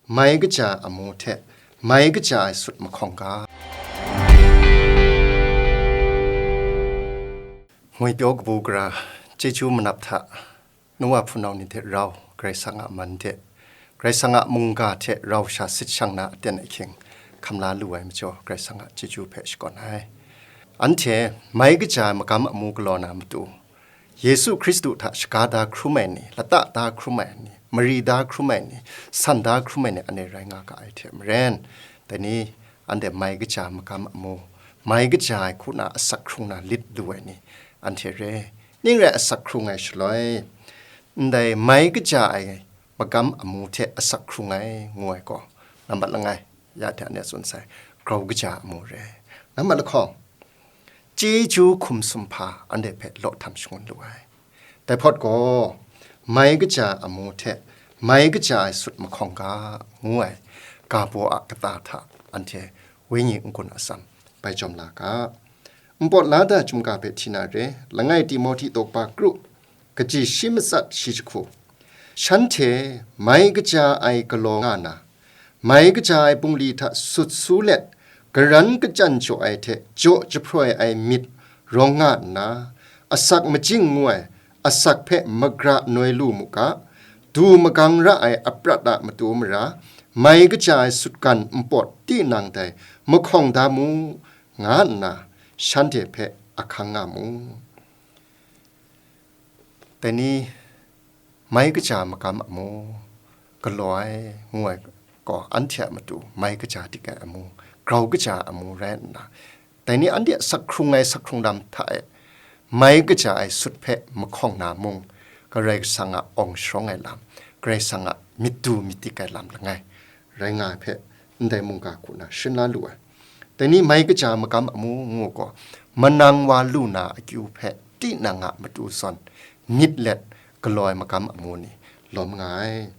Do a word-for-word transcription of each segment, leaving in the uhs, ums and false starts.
Mai kaja amu hte mai kaja ai sut mahkawng ga. Ngwipyaw kabu gara, chyeju manap hta, nu wa hpunau ni hte rau, Karai Kasang a man hte, Karai Kasang a mungga hte rau sha sit shang na aten ahkying hkam la lu ai majaw, Karai Kasang a chyeju hpe shakawn ai. Anhte mai kaja ai magam amu galaw na matu, Yesu Hkristu hta shaga da hkrum ai ni, lata da hkrum ai ni, mari da hkrum ai ni, san da hkrum ai ni, anhte rai nga ga ai hte maren, dai ni anhte mai kaja magam amu, mai kaja ai hku na asak hkrung na lit lu ai ni, anhte re. Ning rai asak hkrung ai shaloi, ndai mai kaja ai magam amu hte asak hkrung ai ngu ai gaw, nambat langai, ya hte anhte tsun sai, grau kaja amu re. Nambat lahkawng, chyeju hkum sumhpa anhte hpe law htam shangun lu ai. Dai hpawt gaw, mai kaja amu hte mai kaja ai sut mahkawng ga, ngu ai ga baw a kata hta anhte wenyi n-gun atsam bai jawm la ga. Npawt la da chyum ga hpe hti na re, langai Timohti tawkpa kru, kaji shi matsat shi jahku. Shanhte mai kaja ai galaw nga na, mai kaja ai bungli hta sut su let, garan kachyan jaw ai hte jaw jahproi ai myit rawng nga nna, asak majing ngu ai asak hpe magra noi lu mu ga, du magang ra ai aprat a matu mara, mai kaja ai sutgan npawt tinang dai mahkawng da mu, nga nna shanhte hpe ahkang nga mu. Dai ni, mai kaja magam amu galaw ai ngu ai gaw, anhte a matu mai kaja dik ai amu, grau kaja amu rai nna, dai ni anhte asak hkrung ai asak hkrung lam hta e mai kaja ai sut hpe mahkawng na mung, Karai Kasang a awng sharawng ai lam, Karai Kasang a myit du myit dik ai lam langai rai nga ai hpe, ndai mungga hku na sharin la lu ai. Dai ni mai kaja magam amu ngu gaw, manang wa lu na akyu hpe tinang a matu zawn myit let galaw ai magam amu ni lawm nga ai.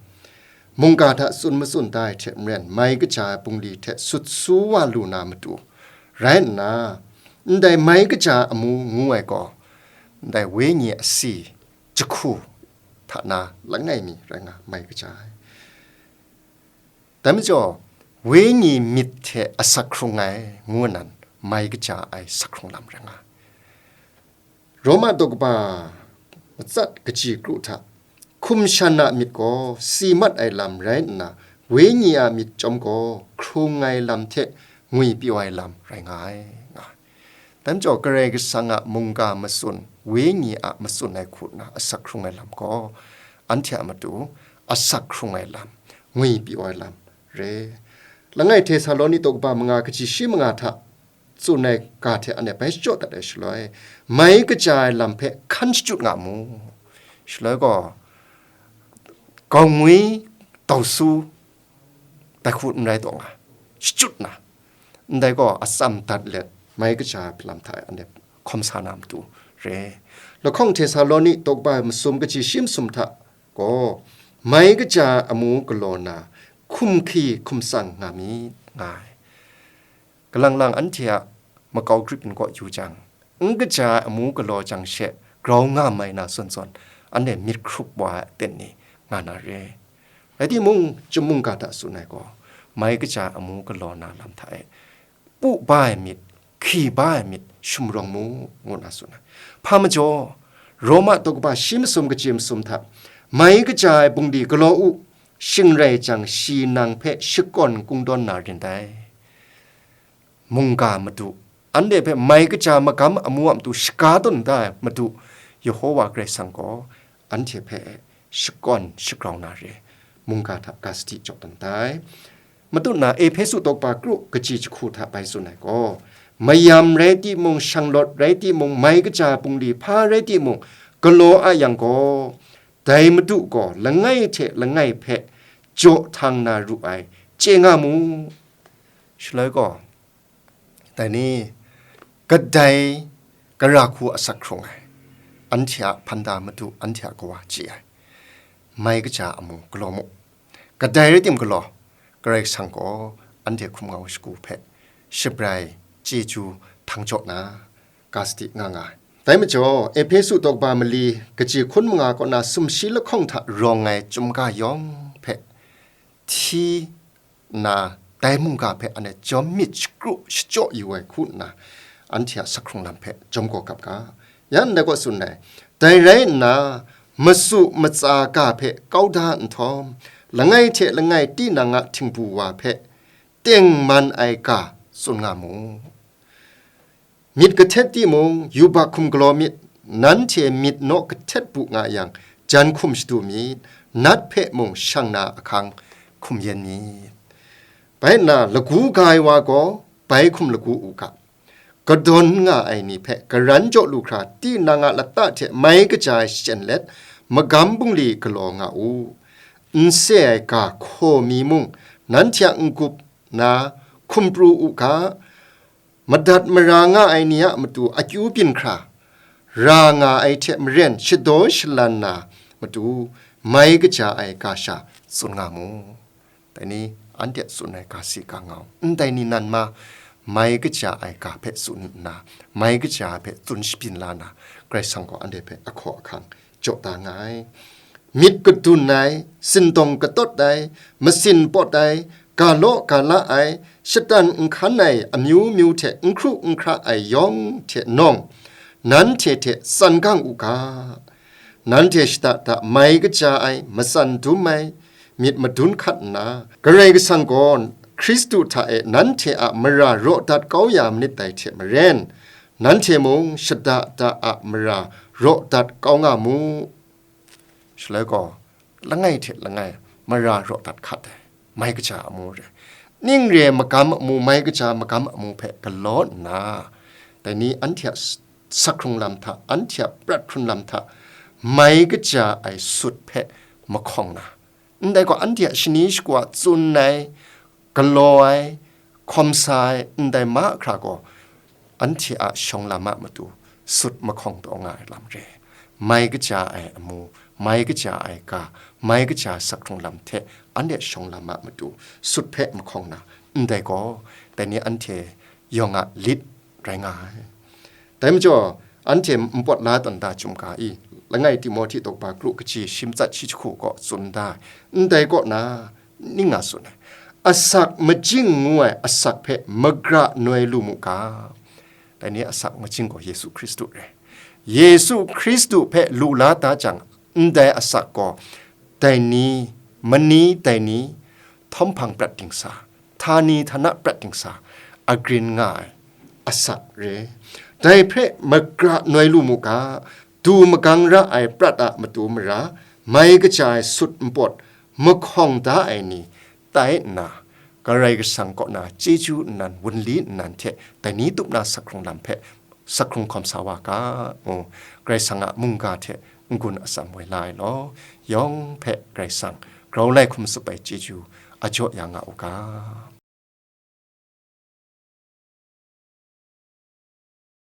Mungga hta tsun matsun da ai hte maren, mai kaja ai bungli hte sut su wa lu na matu rai nna, ndai mai kaja amu ngu ai gaw, ndai wenyi asi jahku hta na langai mi rai nga mai kaja ai. Dai majaw, wenyi myit hte asak hkrung ai ngu nan, mai kaja ai sak hkrung lam rai nga. Roma daw kaba matsat kaji kru hta, hkum shan a myit gaw si mat ai lam rai nna, wenyi a myit chyawm gaw hkrung ai lam hte ngwipyaw ai lam rai nga ai, nga. Dai majaw, Karai Kasang a mungga matsun, wenyi a matsun ai hku nna asak hkrung ai lam gaw, anhte a matu asak hkrung ai lam, ngwipyaw ai lam re. Langai Htesaloni daw kaba manga kaji shi manga hta tsun ai ga hte anhte bai shachyaw dat ai shaloi, mai kaja ai lam hpe hkan shachyut nga mu. Shaloi gaw, gaungwi, dausu, dai hku n rai taw nga, shachyut na, ndai gaw atsam dat let, mai kaja ai hpalam hta e anhte hkawm sa na matu re. Lahkawng Htesaloni daw kaba masum kaji shi masum hta gaw, mai kaja ai amu galaw na, hkum hkri hkum tsang nga myit, nga ai. Kalang lang anhte a makau grip n kaw yu jang, n kaja ai amu galaw jang she grau nga mai na zawn zawn, anhte myit hkrup wa ai aten ni nga na re. Rai timung, chyum mungga hta tsun ai gaw, mai kaja ai amu galaw na lam hta e, pu ba ai myit, hkri ba ai myit, sumrawng mu, ngu na tsun ai. Hpa majaw, Roma daw kaba shi masum kaji masum hta, mai kaja ai bungli galaw u, shing rai jang, shi nang hpe shakawn kungdawn na rin dai. Mungga madu, anhte hpe mai kaja magam amu a matu shaga tawn da ai madu, Yehowa Karai Kasang gaw anhte hpe shakawn shagrau na re, mungga hta ga sadi jaw dan dai. Matut na Ehpesu daw kaba kru kaji jahku hta bai tsun ai gaw, mayam rai timung, shanglawt rai timung, mai kaja bungli hpa rai timung, galaw a yang gaw, dai Madu gaw langai hte langai hpe jaw htang na ru ai, chye nga mu. Shaloi gaw, dai ni, kadai gara hku asak hkrung ai, anhte a hpanda Madu, anhte a Kawa chye ai, mai kaja amu galaw mu. Kadai rai tim galaw, Karai Kasang gaw anhte hkum ngau shagu hpe shabrai chyeju htang jaw na, ga sadi nga nga ai. Dai majaw, Ehpesu daw kaba mali kaji hkun manga kaw na sumshi lahkawng hta rawng ai chyum ga yawng hpe hti nna, dai mungga hpe anhte jawm myit shakru shachyaw yu ai hku nna, anhte a sakhkrung lam hpe jawm gaw gap ga. Ya ndai kaw tsun ai, dai rai nna, matsu matsa ga hpe kau da nhtawm, langai hte langai tinang a htingbu wa hpe tengman ai ga tsun nga mu. Myit kahtet timung, yubak hkum galaw myit, nanhte myit naw kahtet bu nga yang, jan hkum shadu myit, nat hpe mung shang na ahkang hkum yen myit. Bai nna, lagu ga ai wa gaw, bai hkum lagu u ga. Kadawn nga ai ni hpe karan jaw lu hkra, tinang a lata hte mai kaja ai shachyen let, magam bungli galaw nga u. N se ai ga hkaw mi mung, nanhte a n-gup na hkum pru u ga, madat mara nga ai ni a matu akyu byin hkra, ra nga ai hte maren shadaw shalan na matu, mai kaja ai ga sha tsun nga mu. Dai ni anhte tsun ai ga si ga ngau, ndai ni nan ma, mai kaja ai ga hpe tsun nna, mai kaja hpe tsun shabyin la na, Karai Kasang gaw anhte hpe ahkaw ahkang jaw da nga ai. Myit kadun ai, sindawng katawt ai, masin pawt ai, ga law ga la ai, shatan nhkan ai amyu myu hte n hkru n hkra ai yawng hte nawng, nanhte hte tsan gang u ga. Nanhte shada da mai kaja ai, matsan dum ai, myit madun hkat nna, Karai Kasang gaw Hkristu hta e nanhte a mara raw dat kau ya manit dai hte maren, nanhte mung shada da a mara raw dat kau nga mu. Shaloi gaw, langai hte langai mara raw dat hkat ai, mai kaja amu re. Ning re ai magam amu, mai kaja magam amu hpe galaw nna, dai ni anhte a s-, sakhkrung lam hta, anhte a prat hkrun lam hta, mai kaja ai sut hpe mahkawng na, ndai gaw anhte a shani shagu a tsun ai, galaw ai, hkawm sa ai, ndai mahkra gaw, anhte a shawng lam a matu sut mahkawng taw nga ai lam re. Mai kaja ai amu, mai kaja ai ga, mai kaja sakhkrung lam hte anhte shawng lam a matu sut hpe mahkawng na, ndai gaw, dai ni anhte yawng a lit rai nga ai. Dai majaw, anhte npawt la tawn da chyum ga i, langai Timohti daw ba kru kaji shi matsat shi jahku gaw tsun da ai, ndai kaw na, ning nga tsun ai, asak majing ngu ai asak hpe magra noi lu mu ga. Dai ni asak majing gaw Yesu Hkristu re. Yesu Hkristu hpe lu la da jang, ndai asak gaw, dai ni, mani dai ni, htawm hpang prat dingsa, htani htana prat dingsa, agrin nga ai asak re. Dai hpe magra noi lu mu ga, du magang ra ai prat a matu mara, mai kaja ai sut npawt, mahkawng da ai ni tai nna, Karai Kasang kaw na chyeju nnan, wunli nnan hte dai ni tup na sakhkrung lam hpe sakhkrung hkawm sa wa ga, ngu Karai Kasang a mungga hte n-gun atsam woi la ai law, yawng hpe Karai Kasang grau lai hkum tsup ai chyeju a jaw ya nga u ga.